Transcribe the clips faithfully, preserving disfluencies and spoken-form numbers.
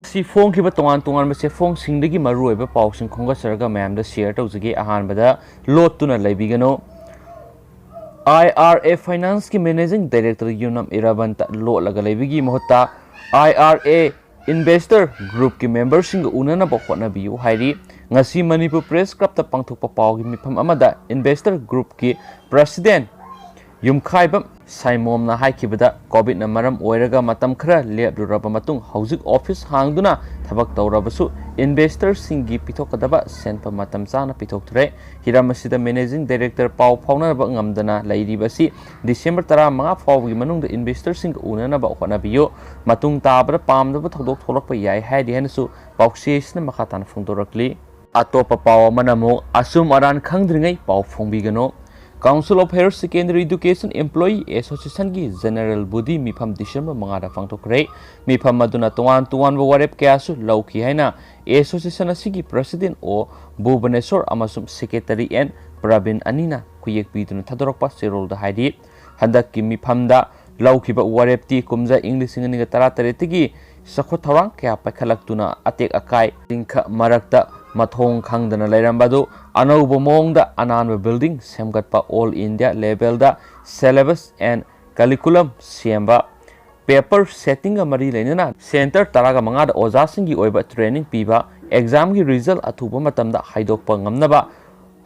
ꯁꯤ ꯐꯣꯡꯈꯤꯕ ꯇꯣꯉꯥꯟ ꯇꯣꯉꯥꯟꯕ ꯆꯦꯐꯣꯡꯁꯤꯡꯗꯒꯤ ꯃꯔꯨꯑꯣꯏꯕ ꯄꯥꯎꯁꯤꯡ ꯈꯣꯝꯒꯠꯆꯔꯒ ꯃꯌꯥꯝꯗ ꯁꯤꯌꯔ ꯇꯧꯖꯒꯦ꯫ ꯑꯍꯥꯟꯕꯗ ꯂꯣꯠꯇꯨꯅ ꯂꯩꯕꯤꯒꯅꯨ꯫ I R A Financeꯀꯤ Managing Director ꯌꯨꯅꯝ ꯏꯔꯥꯕꯟꯇ ꯂꯣꯠꯂꯒ ꯂꯩꯕꯒꯤ ꯃꯍꯨꯠꯇ I R A Investor Groupꯀꯤ ꯃꯦꯝꯕꯔꯁꯤꯡꯒ ꯎꯅꯅꯕ ꯍꯣꯠꯅꯕꯤꯌꯨ ꯍꯥꯏꯔꯤ꯫ ꯉꯁꯤ ꯃꯅꯤꯄꯨꯔ ꯄ꯭ꯔꯦꯁ ꯀ꯭ꯂꯕꯇ ꯄꯥꯡꯊꯣꯛꯄ ꯄꯥꯎꯒꯤ ꯃꯤꯐꯝ ꯑꯃꯗ Investor Groupꯀꯤ President ꯌꯨꯝꯈꯥꯏꯕꯝ ꯁꯥꯏꯃꯣꯝꯅ ꯍꯥꯏꯈꯤꯕꯗ, ꯀꯣꯚꯤꯗꯅ ꯃꯔꯝ ꯑꯣꯏꯔꯒ ꯃꯇꯝ ꯈꯔ ꯂꯦꯞꯂꯨꯔꯕ ꯃꯇꯨꯡ ꯍꯧꯖꯤꯛ ꯑꯣꯐꯤꯁ ꯍꯥꯡꯗꯨꯅ ꯊꯕꯛ ꯇꯧꯔꯕꯁꯨ ꯏꯟꯚꯦꯁꯇꯔꯁꯤꯡꯒꯤ ꯄꯤꯊꯣꯛꯀꯗꯕ ꯁꯦꯟꯐꯝ ꯃꯇꯝ ꯆꯥꯅ ꯄꯤꯊꯣꯛꯇ꯭ꯔꯦ꯫ ꯍꯤꯔꯝ ꯑꯁꯤꯗ ꯃꯦꯅꯦꯖꯤꯡ ꯗꯥꯏꯔꯦꯛꯇꯔ ꯄꯥꯎ ꯐꯥꯎꯅꯕ ꯉꯝꯗꯅ ꯂꯩꯔꯤꯕ ꯑꯁꯤ ꯗꯤꯁꯦꯝꯕꯔ ꯇꯔꯥꯃꯉꯥ ꯐꯥꯎꯕꯒꯤ ꯃꯅꯨꯡꯗ ꯏꯟꯚꯦꯁꯇꯔꯁꯤꯡꯒ ꯎꯅꯅꯕ ꯍꯣꯠꯅꯕꯤꯌꯨ꯫ ꯃꯇꯨꯡ ꯇꯥꯕꯗ ꯄꯥꯝꯗꯕ ꯊꯧꯗꯣꯛ ꯊꯣꯛꯂꯛꯄ ꯌꯥꯏ ꯍꯥꯏꯔꯤ ꯍꯥꯏꯅꯁꯨ ꯄꯥꯎꯆꯦꯁꯤꯅ ꯃꯈꯥ ꯇꯥꯅ ꯐꯣꯡꯗꯣꯔꯛꯂꯤ꯫ ꯑꯇꯣꯞꯄ ꯄꯥꯎ ꯑꯃꯅ ꯑꯃꯨꯛ ꯑꯆꯨꯝ ꯑꯔꯥꯟ ꯈꯪꯗ꯭ꯔꯤꯉꯩ ꯄꯥꯎ ꯐꯣꯡꯕꯤꯒꯅꯨ꯫ Council of Higher Secondary Education Employee Associationꯒꯤ General Body ꯃꯤꯐꯝ ꯗꯤꯁꯦꯝꯕꯔ ꯃꯉꯥꯗ ꯄꯥꯡꯊꯣꯛꯈ꯭ꯔꯦ꯫ ꯃꯤꯐꯝ ꯑꯗꯨꯅ ꯇꯣꯉꯥꯟ ꯇꯣꯉꯥꯟꯕ ꯋꯥꯔꯦꯞ ꯀꯌꯥꯁꯨ ꯂꯧꯈꯤ ꯍꯥꯏꯅ association ꯑꯁꯤꯒꯤ President ꯑꯣ ꯚꯨꯕꯅꯦꯁꯣꯔ ꯑꯃꯁꯨꯡ Secretary ꯑꯦꯟ ꯄ꯭ꯔꯕꯤꯟ ꯑꯅꯤꯅ ꯈꯨꯌꯦꯛ ꯄꯤꯗꯨꯅ ꯊꯥꯗꯣꯔꯛꯄ ꯆꯦꯔꯣꯜꯗ ꯍꯥꯏꯔꯤ꯫ ꯍꯟꯗꯛꯀꯤ ꯃꯤꯐꯝꯗ ꯂꯧꯈꯤꯕ ꯋꯥꯔꯦꯞꯇꯤ ꯀꯨꯝꯖꯥ ꯏꯪ ꯂꯤꯁꯤꯡ ꯑꯅꯤꯒ ꯇꯔꯥꯇꯔꯦꯠꯇꯒꯤ ꯆꯥꯎꯈꯠ ꯊꯧꯔꯥꯡ ꯀꯌꯥ ꯄꯥꯏꯈꯠꯂꯛꯇꯨꯅ ꯑꯇꯦꯛ ꯑꯀꯥꯏ ꯂꯤꯡꯈ ꯃꯔꯛꯇ ꯃꯊꯣꯡ ꯈꯪꯗꯅ ꯂꯩꯔꯝꯕ ꯑꯗꯨ ꯑꯅꯧꯕ ꯃꯑꯣꯡꯗ ꯑꯅꯥꯟꯕ building ꯁꯦꯝꯒꯠꯄ, all India levelꯗ syllabus and curriculum ꯁꯦꯝꯕ, paper settingꯒ ꯃꯔꯤ ꯂꯩꯅꯅ centre ꯇꯔꯥꯒ ꯃꯉꯥꯗ ꯑꯣꯖꯥꯁꯤꯡꯒꯤ ꯑꯣꯏꯕ training ꯄꯤꯕ, examꯒꯤ result ꯑꯊꯨꯕ ꯃꯇꯝꯗ ꯍꯥꯏꯗꯣꯛꯄ ꯉꯝꯅꯕ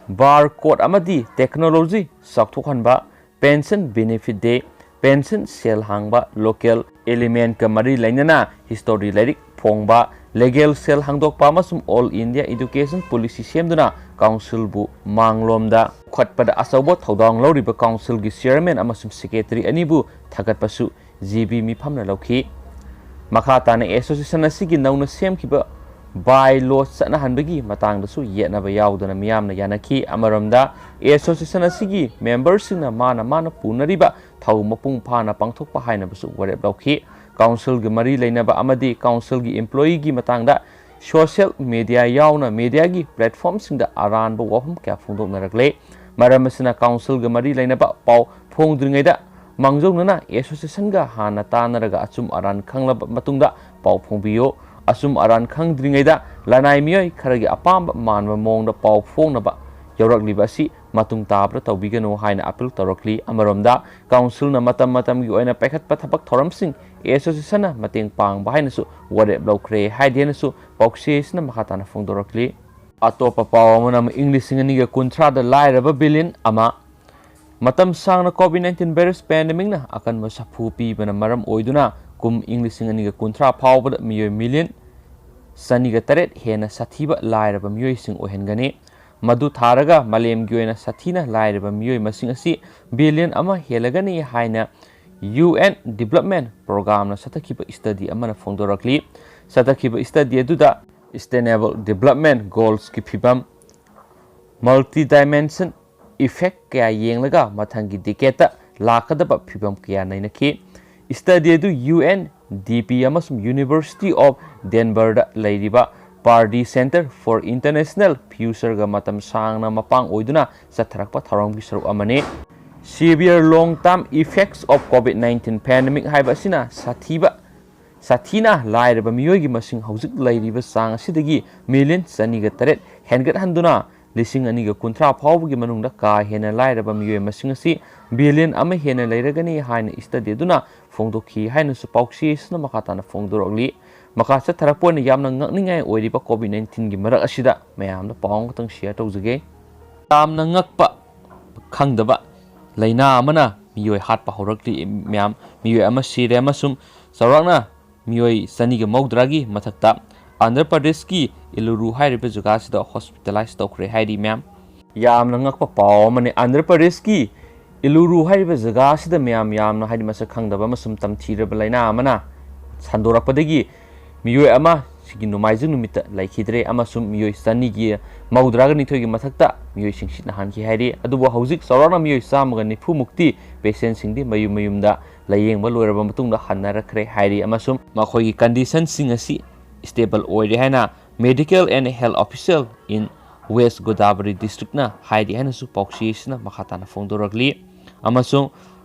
bar code ꯑꯃꯗꯤ technology ꯆꯥꯎꯊꯣꯛꯍꯟꯕ, pension benefit day, pension cell ꯍꯥꯡꯕ, local elementꯀ ꯃꯔꯤ ꯂꯩꯅꯅ history ꯂꯥꯏꯔꯤꯛ ꯐꯣꯡꯕ, legal cell ꯍꯥꯡꯗꯣꯛꯄ ꯑꯃꯁꯨꯡ all India education policy ꯁꯦꯝꯗꯨꯅ councilꯕꯨ ꯃꯥꯡꯂꯣꯝꯗ ꯄꯨꯈꯠꯄꯗ ꯑꯆꯧꯕ ꯊꯧꯗꯥꯡ ꯂꯧꯔꯤꯕ councilꯒꯤ chairman ꯑꯃꯁꯨꯡ secretary ꯑꯅꯤꯕꯨ ꯊꯥꯒꯠꯄꯁꯨ ꯖꯤ ꯕꯤ ꯃꯤꯐꯝꯅ ꯂꯧꯈꯤ꯫ ꯃꯈꯥ ꯇꯥꯅ association ꯑꯁꯤꯒꯤ ꯅꯧꯅ ꯁꯦꯝꯈꯤꯕ by law ꯆꯠꯅꯍꯟꯕꯒꯤ ꯃꯇꯥꯡꯗꯁꯨ ꯌꯦꯠꯅꯕ ꯌꯥꯎꯗꯅ ꯃꯤꯌꯥꯝꯅ ꯌꯥꯅꯈꯤ꯫ ꯑꯃꯔꯣꯝꯗ association ꯑꯁꯤꯒꯤ memberꯁꯤꯡꯅ ꯃꯥꯅ ꯃꯥꯅ ꯄꯨꯅꯔꯤꯕ ꯊꯧ ꯃꯄꯨꯡ ꯐꯥꯅ ꯄꯥꯡꯊꯣꯛꯄ ꯍꯥꯏꯅꯕꯁꯨ ꯋꯥꯔꯦꯞ ꯂꯧꯈꯤ꯫ Councilꯒꯤ ꯃꯔꯤ ꯂꯩꯅꯕ ꯑꯃꯗꯤ councilꯒꯤ employeeꯒꯤ ꯃꯇꯥꯡꯗ social media ꯌꯥꯎꯅ mediaꯒꯤ platformꯁꯤꯡꯗ ꯑꯔꯥꯟꯕ ꯋꯥꯐꯝ ꯀꯌꯥ ꯐꯣꯡꯗꯣꯛꯅꯔꯛꯂꯦ꯫ ꯃꯔꯝ ꯑꯁꯤꯅ councilꯒ ꯃꯔꯤ ꯂꯩꯅꯕ ꯄꯥꯎ ꯐꯣꯡꯗ꯭ꯔꯤꯉꯩꯗ ꯃꯥꯡꯖꯧꯅꯅ associationꯒ ꯍꯥꯟꯅ ꯇꯥꯟꯅꯔꯒ ꯑꯆꯨꯝ ꯑꯔꯥꯟ ꯈꯪꯂꯕ ꯃꯇꯨꯡꯗ ꯄꯥꯎ ꯐꯣꯡꯕꯤꯌꯨ꯫ ꯑꯆꯨꯝ ꯑꯔꯥꯟ ꯈꯪꯗ꯭ꯔꯤꯉꯩꯗ ꯂꯅꯥꯏ ꯃꯤꯑꯣꯏ ꯈꯔꯒꯤ ꯑꯄꯥꯝꯕ ꯃꯥꯟꯕ ꯃꯑꯣꯡꯗ ꯄꯥꯎ ꯐꯣꯡꯅꯕ ꯌꯧꯔꯛꯂꯤꯕ ꯑꯁꯤ ꯃꯇꯨꯡ ꯇꯥꯕꯗ ꯇꯧꯕꯤꯒꯅꯨ ꯍꯥꯏꯅ ꯑꯥꯄꯤꯜ ꯇꯧꯔꯛꯂꯤ꯫ ꯑꯃꯔꯣꯝꯗ, ꯀꯥꯎꯟꯁꯤꯜꯅ ꯃꯇꯝ ꯃꯇꯝꯒꯤ ꯑꯣꯏꯅ ꯄꯥꯏꯈꯠꯄ ꯊꯕꯛ ꯊꯧꯔꯝꯁꯤꯡ ꯑꯦꯁꯣꯁꯤꯌꯦꯁꯟꯅ ꯃꯇꯦꯡ ꯄꯥꯡꯕ ꯍꯥꯏꯅꯁꯨ ꯋꯥꯔꯦꯞ ꯂꯧꯈ꯭ꯔꯦ ꯍꯥꯏꯗꯦꯅꯁꯨ ꯄꯥꯎꯆꯦꯁꯤꯅ ꯃꯈꯥ ꯇꯥꯅ ꯐꯣꯡꯗꯣꯔꯛꯂꯤ꯫ ꯑꯇꯣꯞꯄ ꯄꯥꯎ ꯑꯃꯅ ꯑꯃꯨꯛ ꯏꯪ ꯂꯤꯁꯤꯡ ꯑꯅꯤꯒ ꯀꯨꯟꯊ꯭ꯔꯥꯗ ꯂꯥꯏꯔꯕ ꯕꯤꯂꯤꯌꯟ ꯑꯃ꯫ ꯃꯇꯝ ꯁꯥꯡꯅ ꯀꯣꯚꯤꯗ ꯅꯥꯏꯟꯇꯤꯟ ꯚꯥꯏꯔꯁ ꯄꯦꯟꯗꯦꯃꯤꯛꯅ ꯑꯀꯟꯕ ꯁꯥꯐꯨ ꯄꯤꯕꯅ ꯃꯔꯝ ꯑꯣꯏꯗꯨꯅ ꯀꯨꯝ ꯏꯪ ꯂꯤꯁꯤꯡ ꯑꯅꯤꯒ ꯀꯨꯟꯊ꯭ꯔꯥ ꯐꯥꯎꯕꯗ ꯃꯤꯑꯣꯏ ꯃꯤꯂꯤꯌꯟ ꯆꯅꯤꯒ ꯇꯔꯦꯠ ꯍꯦꯟꯅ ꯁꯥꯊꯤꯕ ꯂꯥꯏꯔꯕ ꯃꯤꯑꯣꯏꯁꯤꯡ ꯑꯣꯏꯍꯟꯒꯅꯤ꯫ ꯃꯗꯨ ꯊꯥꯔꯒ ꯃꯥꯂꯦꯝꯒꯤ ꯑꯣꯏꯅ ꯁꯥꯊꯤꯅ ꯂꯥꯏꯔꯕ ꯃꯤꯑꯣꯏ ꯃꯁꯤꯡ ꯑꯁꯤ ꯕꯤꯂꯤꯌꯟ ꯑꯃ ꯍꯦꯜꯂꯒꯅꯤ ꯍꯥꯏꯅ ꯌꯨ ꯑꯦꯟ ꯗꯤꯕꯦꯂꯞꯃꯦꯟ ꯄ꯭ꯔꯣꯒ꯭ꯔꯥꯝꯅ ꯆꯠꯊꯈꯤꯕ ꯁ꯭ꯇꯗꯤ ꯑꯃꯅ ꯐꯣꯡꯗꯣꯔꯛꯂꯤ꯫ ꯆꯠꯊꯈꯤꯕ ꯁ꯭ꯇꯗꯤ ꯑꯗꯨꯗ ꯁꯁꯇꯦꯅꯦꯕꯜ ꯗꯤꯕꯦꯂꯞꯃꯦꯟ ꯒꯣꯜꯁꯀꯤ ꯐꯤꯕꯝ, ꯃꯜꯇꯤ ꯗꯥꯏꯃꯦꯟꯁꯟ ꯏꯐꯦꯛ ꯀꯌꯥ ꯌꯦꯡꯂꯒ ꯃꯊꯪꯒꯤ ꯗꯤꯀꯦꯠꯇ ꯂꯥꯛꯀꯗꯕ ꯐꯤꯕꯝ ꯀꯌꯥ ꯅꯩꯅꯈꯤ꯫ ꯁ꯭ꯇꯗꯤ ꯑꯗꯨ ꯌꯨ ꯑꯦꯟ ꯗꯤ ꯄꯤ ꯑꯃꯁꯨꯡ ꯌꯨꯅꯤꯚꯔꯁꯤꯇꯤ ꯑꯣꯐ ꯗꯦꯟꯕꯔꯗ ꯂꯩꯔꯤꯕ ꯄꯥꯔꯗꯤ ꯁꯦꯟꯇꯔ ꯐꯣꯔ ꯏꯟꯇꯔꯅꯦꯁꯅꯦꯜ ꯐ꯭ꯌꯨꯆꯔꯒ ꯃꯇꯝ ꯁꯥꯡꯅ ꯃꯄꯥꯡ ꯑꯣꯏꯗꯨꯅ ꯆꯠꯊꯔꯛꯄ ꯊꯧꯔꯝꯒꯤ ꯁꯔꯨꯛ ꯑꯃꯅꯤ꯫ Severe long term effects of COVID nineteen pandemic ꯍꯥꯏꯕ ꯑꯁꯤꯅ ꯁꯥꯊꯤꯕ ꯁꯥꯊꯤꯅ ꯂꯥꯏꯔꯕ ꯃꯤꯑꯣꯏꯒꯤ ꯃꯁꯤꯡ ꯍꯧꯖꯤꯛ ꯂꯩꯔꯤꯕ ꯆꯥꯡ ꯑꯁꯤꯗꯒꯤ ꯃꯤꯂꯤꯌꯟ ꯆꯅꯤꯒ ꯇꯔꯦꯠ ꯍꯦꯟꯒꯠꯍꯟꯗꯨꯅ ꯂꯤꯁꯤꯡ ꯑꯅꯤꯒ ꯀꯨꯟꯊ꯭ꯔꯥ ꯐꯥꯎꯕꯒꯤ ꯃꯅꯨꯡꯗ ꯀꯥ ꯍꯦꯟꯅ ꯂꯥꯏꯔꯕ ꯃꯤꯑꯣꯏ ꯃꯁꯤꯡ ꯑꯁꯤ ꯕꯤꯂꯤꯌꯟ ꯑꯃ ꯍꯦꯟꯅ ꯂꯩꯔꯒꯅꯤ ꯍꯥꯏꯅ ꯁ꯭ꯇꯗꯤ ꯑꯗꯨꯅ ꯐꯣꯡꯗꯣꯛꯈꯤ ꯍꯥꯏꯅꯁꯨ ꯄꯥꯎꯆꯦꯁꯤꯅ ꯃꯈꯥ ꯇꯥꯅ ꯐꯣꯡꯗꯣꯔꯛꯂꯤ꯫ ꯃꯈꯥ ꯆꯠꯊꯔꯛꯄ ꯑꯣꯏꯅ ꯌꯥꯝꯅ ꯉꯛꯅꯤꯡꯉꯥꯏ ꯑꯣꯏꯔꯤꯕ ꯀꯣꯚꯤꯗ ꯅꯥꯏꯟꯇꯤꯟꯒꯤ ꯃꯔꯛ ꯑꯁꯤꯗ ꯃꯌꯥꯝꯗ ꯄꯥꯎ ꯑꯃꯈꯛꯇꯪ ꯁꯤꯌꯔ ꯇꯧꯖꯒꯦ꯫ ꯌꯥꯝꯅ ꯉꯛꯄ ꯈꯪꯗꯕ ꯂꯥꯏꯅꯥ ꯑꯃꯅ ꯃꯤꯑꯣꯏ ꯍꯥꯠꯄ ꯍꯧꯔꯛꯂꯤ ꯃꯌꯥꯝ꯫ ꯃꯤꯑꯣꯏ ꯑꯃ ꯁꯤꯔꯦ ꯑꯃꯁꯨꯡ ꯆꯥꯎꯔꯥꯛꯅ ꯃꯤꯑꯣꯏ ꯆꯅꯤꯒ ꯃꯧꯗ꯭ꯔꯥꯒꯤ ꯃꯊꯛꯇ ꯑꯟꯙ꯭ꯔ ꯄ꯭ꯔꯗꯦꯁꯀꯤ ꯏꯂꯨꯔꯨ ꯍꯥꯏꯔꯤꯕ ꯖꯒꯥ ꯑꯁꯤꯗ ꯍꯣꯁꯄꯤꯇꯥꯂꯥꯏꯁ ꯇꯧꯈ꯭ꯔꯦ ꯍꯥꯏꯔꯤ ꯃꯌꯥꯝ꯫ ꯌꯥꯝꯅ ꯉꯛꯄ ꯄꯥꯎ ꯑꯃꯅꯤ꯫ ꯑꯟꯙ꯭ꯔ ꯄ꯭ꯔꯗꯦꯁꯀꯤ ꯏꯂꯨꯔꯨ ꯍꯥꯏꯔꯤꯕ ꯖꯒꯥ ꯑꯁꯤꯗ ꯃꯌꯥꯝ ꯌꯥꯝꯅ, ꯍꯥꯏꯗꯤ, ꯃꯁꯛ ꯈꯪꯗꯕ ꯑꯃꯁꯨꯡ ꯇꯝꯊꯤꯔꯕ ꯂꯥꯏꯅꯥ ꯑꯃꯅ ꯁꯟꯗꯣꯔꯛꯄꯗꯒꯤ ꯃꯤꯑꯣꯏ ꯑꯃ ꯁꯤꯒꯤ ꯅꯣꯡꯃꯥꯏꯖꯤꯡ ꯅꯨꯃꯤꯠꯇ ꯂꯩꯈꯤꯗ꯭ꯔꯦ ꯑꯃꯁꯨꯡ ꯃꯤꯑꯣꯏ ꯆꯅꯤꯒꯤ ꯃꯧꯗ꯭ꯔꯥꯒ ꯅꯤꯊꯣꯏꯒꯤ ꯃꯊꯛꯇ ꯃꯤꯑꯣꯏꯁꯤꯡ ꯁꯤꯠ ꯅꯥꯍꯟꯈꯤ ꯍꯥꯏꯔꯤ꯫ ꯑꯗꯨꯕꯨ ꯍꯧꯖꯤꯛ ꯆꯥꯎꯔꯥꯛꯅ ꯃꯤꯑꯣꯏ ꯆꯥꯝꯃꯒ ꯅꯤꯐꯨ ꯃꯨꯛꯇꯤ ꯄꯦꯁꯦꯟꯁꯤꯡꯗꯤ ꯃꯌꯨꯝ ꯃꯌꯨꯝꯗ ꯂꯥꯌꯦꯡꯕ ꯂꯣꯏꯔꯕ ꯃꯇꯨꯡꯗ ꯍꯟꯅꯔꯛꯈ꯭ꯔꯦ ꯍꯥꯏꯔꯤ ꯑꯃꯁꯨꯡ ꯃꯈꯣꯏꯒꯤ ꯀꯟꯗꯤꯁꯟꯁꯤꯡ ꯑꯁꯤ ꯁ꯭ꯇꯦꯕꯜ ꯑꯣꯏꯔꯦ ꯍꯥꯏꯅ Medical and Health Official in West Godavari Districtꯅ ꯍꯥꯏꯔꯤ ꯍꯥꯏꯅꯁꯨ ꯄꯥꯎꯆꯦꯁꯤꯅ ꯃꯈꯥ ꯇꯥꯅ ꯐꯣꯡꯗꯣꯔꯛꯂꯤ꯫ ꯑꯃꯁꯨꯡ,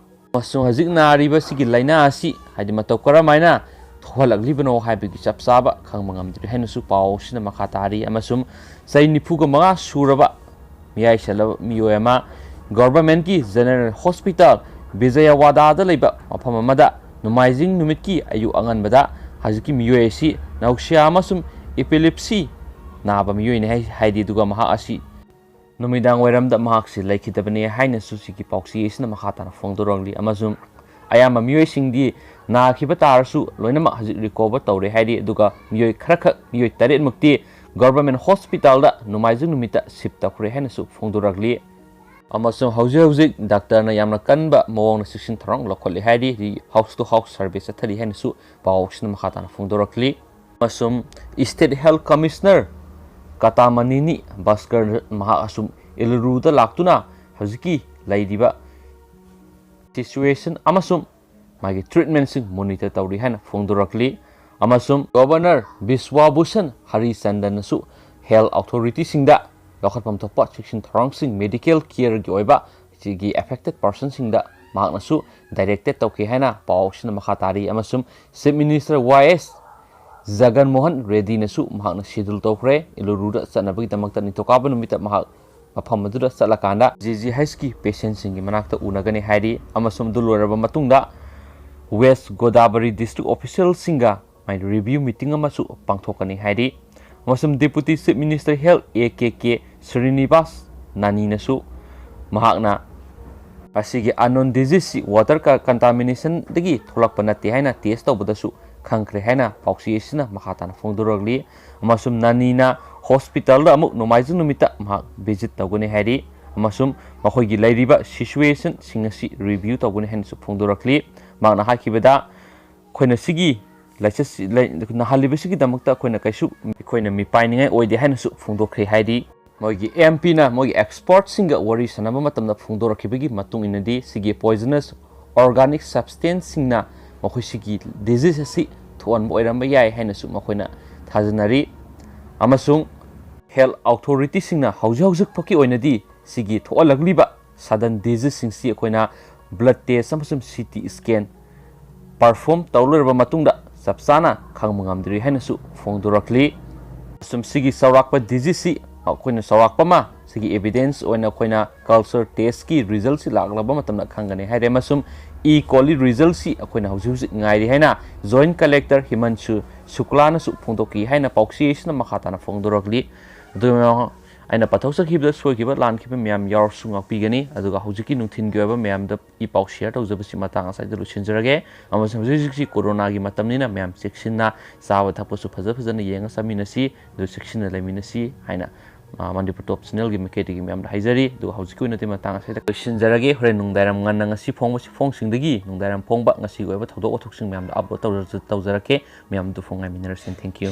ꯑꯃꯁꯨꯡ ꯍꯧꯖꯤꯛ ꯅꯥꯔꯤꯕ ꯁꯤꯒꯤ ꯂꯥꯏꯅꯥ ꯑꯁꯤ, ꯍꯥꯏꯗꯤ, ꯃꯇꯧ ꯀꯔꯝ ꯍꯥꯏꯅ ꯊꯣꯛꯍꯜꯂꯛꯂꯤꯕꯅꯣ ꯍꯥꯏꯕꯒꯤ ꯆꯞ ꯆꯥꯕ ꯈꯪꯕ ꯉꯝꯗ꯭ꯔꯤ ꯍꯥꯏꯅꯁꯨ ꯄꯥꯎꯁꯤꯅ ꯃꯈꯥ ꯇꯥꯔꯤ꯫ ꯑꯃꯁꯨꯡ ꯆꯍꯤ ꯅꯤꯐꯨꯒ ꯃꯉꯥ ꯁꯨꯔꯕ ꯃꯤꯌꯥꯏ ꯆꯜꯂꯕ ꯃꯤꯑꯣꯏ ꯑꯃ ꯒꯣꯚꯔꯟꯃꯦꯟꯠꯀꯤ ꯖꯦꯅꯔꯦꯜ ꯍꯣꯁꯄꯤꯇꯥꯜ ꯕꯤꯖꯌꯋꯥꯗꯥꯗ ꯂꯩꯕ ꯃꯐꯝ ꯑꯃꯗ ꯅꯣꯡꯃꯥꯏꯖꯤꯡ ꯅꯨꯃꯤꯠꯀꯤ ꯑꯌꯨꯛ ꯑꯉꯟꯕꯗ ꯍꯧꯖꯤꯛꯀꯤ ꯃꯤꯑꯣꯏ ꯑꯁꯤ ꯅꯧꯁꯤꯌꯥ ꯑꯃꯁꯨꯡ ꯏꯄꯤꯂꯤꯞꯁꯤ ꯅꯥꯕ ꯃꯤꯑꯣꯏꯅꯤ ꯍꯥꯏ-, ꯍꯥꯏꯗꯤ, ꯑꯗꯨꯒ ꯃꯍꯥꯛ ꯑꯁꯤ ꯅꯨꯃꯤꯗꯥꯡ ꯋꯥꯏꯔꯝꯗ ꯃꯍꯥꯛꯁꯤ ꯂꯩꯈꯤꯗꯕꯅꯤ ꯍꯥꯏꯅꯁꯨ ꯁꯤꯒꯤ ꯄꯥꯎꯆꯦ ꯑꯁꯤꯅ ꯃꯈꯥ ꯇꯥꯅ ꯐꯣꯡꯗꯣꯔꯛꯂꯤ꯫ ꯑꯃꯁꯨꯡ ꯑꯌꯥꯝꯕ ꯃꯤꯑꯣꯏꯁꯤꯡꯗꯤ ꯅꯥꯈꯤꯕ ꯇꯥꯔꯁꯨ ꯂꯣꯏꯅꯃꯛ ꯍꯧꯖꯤꯛ ꯔꯤꯀꯣꯚꯔ ꯇꯧꯔꯦ ꯍꯥꯏꯔꯤ꯫ ꯑꯗꯨꯒ ꯃꯤꯑꯣꯏ ꯈꯔꯈꯛ, ꯃꯤꯑꯣꯏ ꯇꯔꯦꯠꯃꯨꯛꯇꯤ ꯒꯣꯚꯔꯟꯃꯦꯟꯠ ꯍꯣꯁꯄꯤꯇꯥꯜꯗ ꯅꯣꯡꯃꯥꯏꯖꯤꯡ ꯅꯨꯃꯤꯠꯇ ꯁꯤꯐ ꯇꯧꯈ꯭ꯔꯦ ꯍꯥꯏꯅꯁꯨ ꯐꯣꯡꯗꯣꯔꯛꯂꯤ꯫ ꯑꯃꯁꯨꯡ ꯍꯧꯖꯤꯛ ꯍꯧꯖꯤꯛ ꯗꯥꯛꯇꯔꯅ ꯌꯥꯝꯅ ꯀꯟꯕ ꯃꯑꯣꯡꯗ ꯆꯦꯛꯁꯤꯟ ꯊꯧꯔꯥꯡ ꯂꯧꯈꯠꯂꯤ ꯍꯥꯏꯔꯤ꯫ ꯍꯥꯎꯁ ꯇꯨ ꯍꯥꯎꯁ ꯁꯔꯚꯦ ꯆꯠꯊꯔꯤ ꯍꯥꯏꯅꯁꯨ ꯄꯥꯎꯁꯤꯅ ꯃꯈꯥ ꯇꯥꯅ ꯐꯣꯡꯗꯣꯔꯛꯂꯤ꯫ ꯑꯃꯁꯨꯡ ꯏꯁꯇꯦꯠ ꯍꯦꯜꯊ ꯀꯃꯤꯁꯅꯔ ꯀꯇꯥꯃꯅꯤꯅꯤ ꯚꯥꯁꯀꯔ ꯃꯍꯥꯛ ꯑꯁꯨꯝ ꯏꯂꯨꯔꯨꯗ ꯂꯥꯛꯇꯨꯅ ꯍꯧꯖꯤꯛꯀꯤ ꯂꯩꯔꯤꯕ ꯁꯤꯆꯨꯋꯦꯁꯟ ꯑꯃꯁꯨꯡ ꯃꯥꯒꯤ ꯇ꯭ꯔꯤꯠꯃꯦꯟꯠꯁꯤꯡ ꯃꯣꯅꯤꯇꯔ ꯇꯧꯔꯤ ꯍꯥꯏꯅ ꯐꯣꯡꯗꯣꯔꯛꯂꯤ꯫ ꯑꯃꯁꯨꯡ ꯒꯣꯚꯔꯅꯔ ꯕꯤꯁ꯭ꯋꯥꯚꯨꯁꯟ ꯍꯔꯤꯆꯟꯗꯟꯅꯁꯨ ꯍꯦꯜꯊ ꯑꯣꯊꯣꯔꯤꯇꯤꯁꯤꯡꯗ ꯂꯧꯈꯠꯐꯝ ꯊꯣꯛꯄ ꯆꯦꯛꯁꯤꯟ ꯊꯧꯔꯥꯡꯁꯤꯡ, ꯃꯦꯗꯤꯀꯦꯜ ꯀꯤꯌꯔꯒꯤ ꯑꯣꯏꯕ ꯁꯤꯒꯤ ꯑꯦꯐꯦꯛꯇꯦꯗ ꯄꯥꯔꯁꯟꯁꯤꯡꯗ ꯃꯍꯥꯛꯅꯁꯨ ꯗꯥꯏꯔꯦꯛꯇꯦꯗ ꯇꯧꯈꯤ ꯍꯥꯏꯅ ꯄꯥꯎꯁꯤꯅ ꯃꯈꯥ ꯇꯥꯔꯤ꯫ ꯑꯃꯁꯨꯡ ꯆꯤꯐ ꯃꯤꯅꯤꯁꯇꯔ ꯋꯥꯏ ꯑꯦꯁ ꯖꯒꯟ ꯃꯣꯍꯟ ꯔꯦꯗꯤꯅꯁꯨ ꯃꯍꯥꯛꯅ ꯁꯦꯗ꯭ꯌꯨꯜ ꯇꯧꯈ꯭ꯔꯦ꯫ ꯏꯂꯨꯔꯨꯗ ꯆꯠꯅꯕꯒꯤꯗꯃꯛꯇ ꯅꯤꯡꯊꯧꯀꯥꯕ ꯅꯨꯃꯤꯠꯇ ꯃꯍꯥꯛ ꯃꯐꯝ ꯑꯗꯨꯗ ꯆꯠꯂꯀꯥꯟꯗ ꯖꯤ ꯖꯤ ꯍꯩꯆꯀꯤ ꯄꯦꯁꯦꯟꯁꯤꯡꯒꯤ ꯃꯅꯥꯛꯇ ꯎꯅꯒꯅꯤ ꯍꯥꯏꯔꯤ꯫ ꯑꯃꯁꯨꯡ ꯑꯗꯨ ꯂꯣꯏꯔꯕ ꯃꯇꯨꯡꯗ ꯋꯦꯁ ꯒꯣꯗꯥꯕꯔꯤ ꯗꯤꯁꯇ꯭ꯔꯤꯛ ꯑꯣꯐꯤꯁꯤꯌꯦꯜꯁꯤꯡꯒ ꯃꯥꯏ ꯔꯤꯚ꯭ꯌꯨ ꯃꯤꯇꯤꯡ ꯑꯃꯁꯨ ꯄꯥꯡꯊꯣꯛꯀꯅꯤ ꯍꯥꯏꯔꯤ꯫ ꯑꯃꯁꯨꯡ deputy chief minister health A K K Srinivas ꯅꯥꯅꯤꯅꯁꯨ ꯃꯍꯥꯛꯅ ꯃꯁꯤꯒꯤ ꯑꯟꯅꯣꯟ ꯗꯤꯖꯤꯖꯁꯤ ꯋꯥꯇꯔ ꯀ-, ꯀꯟꯇꯥꯃꯤꯅꯦꯁꯟꯗꯒꯤ ꯊꯣꯛꯂꯛꯄ ꯅꯠꯇꯦ ꯍꯥꯏꯅ ꯇꯦꯁ ꯇꯧꯕꯗꯁꯨ ꯈꯪꯈ꯭ꯔꯦ ꯍꯥꯏꯅ ꯄꯥꯎꯆꯦ ꯑꯁꯤꯅ ꯃꯈꯥ ꯇꯥꯅ ꯐꯣꯡꯗꯣꯔꯛꯂꯤ꯫ ꯑꯃꯁꯨꯡ ꯅꯥꯅꯤꯅ ꯍꯣꯁꯄꯤꯇꯥꯜꯗ ꯑꯃꯨꯛ ꯅꯣꯡꯃꯥꯏꯖꯤꯡ ꯅꯨꯃꯤꯠꯇ ꯃꯍꯥꯛ ꯚꯤꯖꯤꯠ ꯇꯧꯒꯅꯤ ꯍꯥꯏꯔꯤ꯫ ꯑꯃꯁꯨꯡ ꯃꯈꯣꯏꯒꯤ ꯂꯩꯔꯤꯕ ꯁꯤꯆꯨꯋꯦꯁꯟꯁꯤꯡ ꯑꯁꯤ ꯔꯤꯚ꯭ꯌꯨ ꯇꯧꯒꯅꯤ ꯍꯥꯏꯅꯁꯨ ꯐꯣꯡꯗꯣꯔꯛꯂꯤ꯫ ꯃꯍꯥꯛꯅ ꯍꯥꯏꯈꯤꯕꯗ, ꯑꯩꯈꯣꯏꯅ ꯁꯤꯒꯤ ꯂꯥꯏꯆꯠꯁꯤ-, ꯂꯩ-, ꯅꯥꯍꯜꯂꯤꯕꯁꯤꯒꯤꯗꯃꯛꯇ ꯑꯩꯈꯣꯏꯅ ꯀꯩꯁꯨ, ꯑꯩꯈꯣꯏꯅ ꯃꯤꯄꯥꯏꯅꯤꯡꯉꯥꯏ ꯑꯣꯏꯗꯦ ꯍꯥꯏꯅꯁꯨ ꯐꯣꯡꯗꯣꯛꯈ꯭ꯔꯦ ꯍꯥꯏꯔꯤ꯫ ꯃꯣꯏꯒꯤ ꯑꯦꯝ ꯄꯤꯅ ꯃꯣꯏꯒꯤ ꯑꯦꯛꯁꯄꯔꯠꯁꯤꯡꯒ ꯋꯥꯔꯤ ꯁꯥꯟꯅꯕ ꯃꯇꯝꯗ ꯐꯣꯡꯗꯣꯔꯛꯈꯤꯕꯒꯤ ꯃꯇꯨꯡ ꯏꯟꯅꯗꯤ ꯁꯤꯒꯤ ꯄꯣꯏꯖꯅꯁ ꯑꯣꯔꯒꯥꯅꯤꯛ ꯁꯕꯁꯇꯦꯟꯁꯁꯤꯡꯅ ꯃꯈꯣꯏ ꯁꯤꯒꯤ ꯗꯤꯖꯤꯖ ꯑꯁꯤ ꯊꯣꯛꯍꯟꯕ ꯑꯣꯏꯔꯝꯕ ꯌꯥꯏ ꯍꯥꯏꯅꯁꯨ ꯃꯈꯣꯏꯅ ꯊꯥꯖꯅꯔꯤ꯫ ꯑꯃꯁꯨꯡ ꯍꯦꯜꯊ ꯑꯣꯊꯣꯔꯤꯇꯤꯁꯤꯡꯅ ꯍꯧꯖꯤꯛ ꯍꯧꯖꯤꯛ ꯐꯥꯎꯒꯤ ꯑꯣꯏꯅꯗꯤ ꯁꯤꯒꯤ ꯊꯣꯛꯍꯜꯂꯛꯂꯤꯕ ꯁꯗꯟ ꯗꯤꯖꯤꯖꯁꯤꯡꯁꯤ ꯑꯩꯈꯣꯏꯅ ꯕ꯭ꯂꯗ ꯇꯦꯁ ꯑꯃꯁꯨꯡ ꯁꯤ ꯇꯤ ꯁ꯭ꯀꯦꯟ ꯄꯔꯐꯣꯔꯝ ꯇꯧ ꯂꯣꯏꯔꯕ ꯃꯇꯨꯡꯗ ꯆꯞ ꯆꯥꯅ ꯈꯪꯕ ꯉꯝꯗ꯭ꯔꯤ ꯍꯥꯏꯅꯁꯨ ꯐꯣꯡꯗꯣꯔꯛꯂꯤ꯫ ꯑꯁꯨꯝ ꯁꯤꯒꯤ ꯆꯥꯎꯔꯥꯛꯄ ꯗꯤꯖꯤꯁꯁꯤ ꯑꯩꯈꯣꯏꯅ ꯆꯥꯎꯔꯥꯛꯄ ꯑꯃ ꯁꯤꯒꯤ evidence ꯑꯣꯏꯅ ꯑꯩꯈꯣꯏꯅ culture testꯀꯤ resultꯁꯤ ꯂꯥꯛꯂꯕ ꯃꯇꯝꯗ ꯈꯪꯒꯅꯤ ꯍꯥꯏꯔꯦ, ꯑꯃꯁꯨꯡ E. coli resultꯁꯤ ꯑꯩꯈꯣꯏꯅ ꯍꯧꯖꯤꯛ ꯍꯧꯖꯤꯛ ꯉꯥꯏꯔꯤ ꯍꯥꯏꯅ Joint Collector ꯍꯤꯃꯟꯁꯨ ꯁꯨꯀ꯭ꯂꯥꯅꯁꯨ ꯐꯣꯡꯗꯣꯛꯈꯤ ꯍꯥꯏꯅ ꯄꯥꯎꯆꯦꯁꯤꯅ ꯃꯈꯥ ꯇꯥꯅ ꯐꯣꯡꯗꯣꯔꯛꯂꯤ꯫ ꯑꯗꯨꯅ ꯑꯩꯅ ꯄꯥꯊꯣꯛꯆꯈꯤꯕꯗ ꯁꯣꯏꯈꯤꯕ ꯂꯥꯟꯈꯤꯕ ꯃꯌꯥꯝ ꯌꯥꯎꯔꯁꯨ ꯉꯥꯛꯄꯤꯒꯅꯤ꯫ ꯑꯗꯨꯒ ꯍꯧꯖꯤꯛꯀꯤ ꯅꯨꯡꯊꯤꯜꯒꯤ ꯑꯣꯏꯕ ꯃꯌꯥꯝꯗ ꯏ ꯄꯥꯎ share ꯇꯧꯖꯕꯁꯤ ꯃꯇꯥꯡ ꯑꯁ꯭ꯋꯥꯏꯗ ꯂꯣꯏꯁꯤꯟꯖꯔꯒꯦ꯫ ꯑꯃꯁꯨꯡ ꯍꯧꯖꯤꯛ ꯍꯧꯖꯤꯛꯁꯤ ꯀꯣꯔꯣꯅꯥꯒꯤ ꯃꯇꯝꯅꯤꯅ ꯃꯌꯥꯝ ꯆꯦꯛꯁꯤꯟꯅ ꯆꯥꯕ ꯊꯛꯄꯁꯨ ꯐꯖ ꯐꯖꯅ ꯌꯦꯡꯉ ꯆꯥꯃꯤꯟꯅꯁꯤ, ꯑꯗꯨ ꯆꯦꯛꯁꯤꯟꯅ ꯂꯩꯃꯤꯟꯅꯁꯤ ꯍꯥꯏꯅ, ꯑ, ꯃꯅꯤꯄꯨꯔ ꯇꯣꯞ ꯆꯦꯅꯦꯜꯒꯤ ꯃꯥꯏꯀꯩꯗꯒꯤ ꯃꯌꯥꯝꯗ ꯍꯥꯏꯖꯔꯤ꯫ ꯑꯗꯨꯒ ꯍꯧꯖꯤꯛꯀꯤ ꯑꯣꯏꯅꯗꯤ ꯃꯇꯥꯡ ꯑꯁꯤꯗ ꯂꯣꯏꯁꯤꯟꯖꯔꯒꯦ꯫ ꯍꯣꯔꯦꯟ ꯅꯨꯡꯗꯥꯡꯋꯥꯏꯔꯝ ꯉꯟꯅ ꯉꯁꯤ ꯐꯣꯡꯕ ꯆꯦꯐꯣꯡꯁꯤꯡꯗꯒꯤ ꯅꯨꯡꯗꯥꯡꯋꯥꯏꯔꯝ ꯐꯣꯡꯕ ꯉꯁꯤꯒꯤ ꯑꯣꯏꯕ ꯊꯧꯗꯣꯛ ꯋꯥꯊꯣꯛꯁꯤꯡ ꯃꯌꯥꯝꯗ upload ꯇꯧꯖ-, ꯇꯧꯖꯔꯛꯀꯦ꯫ ꯃꯌꯥꯝꯗꯨ ꯐꯣꯡ ꯉꯥꯏꯃꯤꯟꯅꯔꯁꯤ꯫ Thank you꯫